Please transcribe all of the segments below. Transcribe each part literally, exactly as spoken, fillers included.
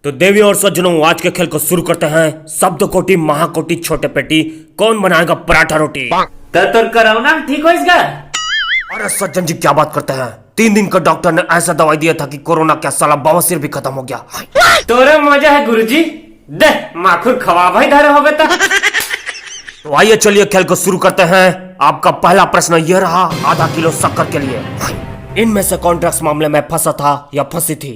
तो देवी और सज्जनों, आज के खेल को शुरू करते हैं। शब्द कोटि महाकोटि छोटे पेटी, कौन बनाएगा पराठा रोटी? त तोर कोरोना ठीक होइस गा? अरे सज्जन जी, क्या बात करते हैं? तीन दिन का डॉक्टर ने ऐसा दवाई दिया था कि कोरोना क्या साला बवासीर भी खत्म हो गया। तोरे मजा है गुरुजी, दे माखुर खवा भाई धरे होबे त। तो आइए, चलिए खेल को शुरू करते हैं। आपका पहला प्रश्न यह रहा, आधा किलो शक्कर के लिए। इनमें से कौन ड्रग्स मामले में फंसा था या फंसी थी?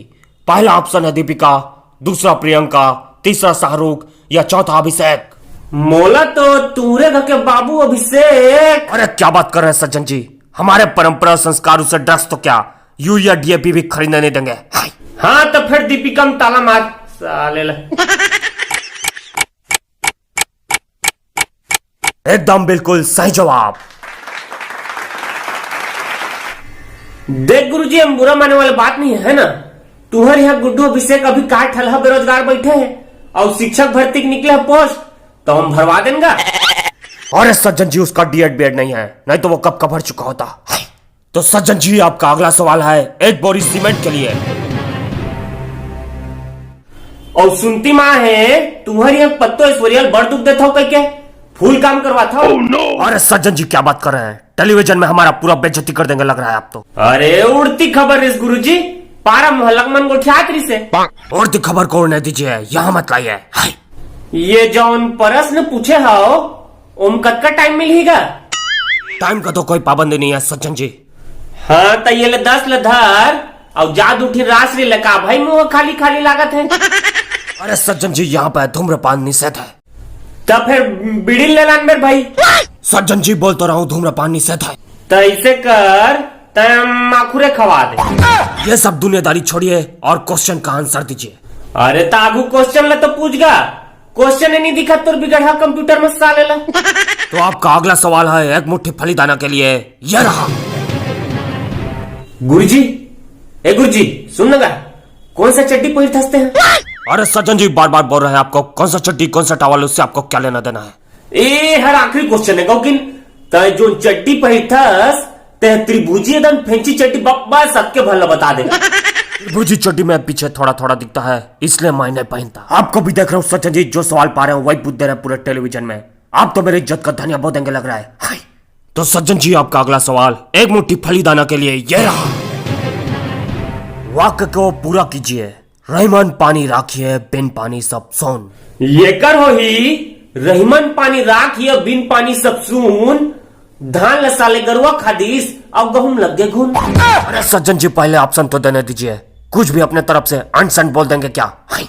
पहला ऑप्शन है दीपिका, दूसरा प्रियंका, तीसरा शाहरुख या चौथा अभिषेक। मोला तो तुंहरे घर के बाबू अभिषेक। अरे क्या बात कर रहे हैं सज्जन जी, हमारे परंपरा संस्कार उसे ड्रग्स तो क्या, यूरिया डीएपी भी खरीदने नहीं देंगे। हाँ तो फिर दीपिका में ताला मार साले ला। एकदम बिल्कुल सही जवाब। देख गुरुजी, हम बुरा माने वाला बात नहीं है ना। तुहर यहाँ गुड्डू अभिषेक अभी का ठलहा बेरोजगार बैठे हैं और शिक्षक भर्ती के निकले है पोस्ट, तो हम भरवा देंगा। अरे सज्जन जी, उसका डीएड बीएड नहीं है, नहीं तो वो कब का भर चुका होता। तो सज्जन जी, आपका अगला सवाल है एक बोरी सीमेंट के लिए। और सुनती माँ है, तुम्हारी एक पत्तो ऐश्वर्या बड़ दुख देता हो कह के फुल काम करवा था। अरे सज्जन जी, क्या बात कर रहे हैं? टेलीविजन में हमारा पूरा बेइज्जती कर देंगे लग रहा है आप तो। अरे उड़ती खबर रिस गुरुजी, पारा मोहल्ला के मन गोठियात रिस है। उड़ती खबर को उड़ने दीजिए, यहाँ मत लाइए। हाय। ये जौन प्रश्न पूछे हो, ओम कतका टाइम मिलहीगा? टाइम का तो कोई पाबंदी नहीं है सज्जन जी। हाँ, त ये ले दस ले धर, और जा दू ठिन रास रे लका भाई, मुंह खाली खाली लागत है। अरे सज्जन जी, यहाँ पे धूम्रपान निषेध है। तब फिर बीड़ी ले लान मेरे भाई। सज्जन जी, बोल तो रहा हूँ, धूम्रपान निषेध है। त इसे कर, तय माखुरे खवा दे। ये सब दुनियादारी छोड़िए और क्वेश्चन का आंसर दीजिए। अरे त आगू क्वेश्चन ला तो पूछगा, क्वेश्चन ही नहीं दिखा तोर बिगड़हा कंप्यूटर में साले ला। तो आपका अगला सवाल है एक मुट्ठी फली दाना के लिए, ये रहा। गुरुजी, ए गुरुजी, सुन ना, कौन सा चड्डी पहिरथस तैं? अरे सज्जन जी, बार बार बोल रहे हैं आपको, कौन सा चड्डी, कौन सा टॉवल, उससे आपको क्या लेना देना है? ए हर आखिरी क्वेश्चन है गौकिन, तय जो चड्डी पहिरथस, तय त्रिभुजी एकदम फैंसी चड्डी, बब्बा सबके भला बता देना। त्रिभुजी चड्डी में पीछे थोड़ा थोड़ा दिखता है, इसलिए मैं नहीं पहनता। आपको भी देख रहा हूँ सज्जन जी, जो सवाल पा रहे हो वही पूछ दे रहे हैं पूरे टेलीविजन में। आप तो मेरी इज्जत का धनिया बो देंगे लग रहा है। हाय। तो सज्जन जी, आपका अगला सवाल एक मुट्ठी फली दाना के लिए ये रहा। वाक्य को पूरा कीजिए। रहीमन पानी राखिए, बिन पानी सब सुन। येकर होही, रहीमन पानी राखिए, बिन पानी सब सुन। धान ल साले गरुआ खा दिस, अउ गहूं लग गे घुन। अरे सज्जन जी, पहले ऑप्शन तो देने दीजिए, कुछ भी अपने तरफ से अंट संट बोल देंगे क्या? हाय।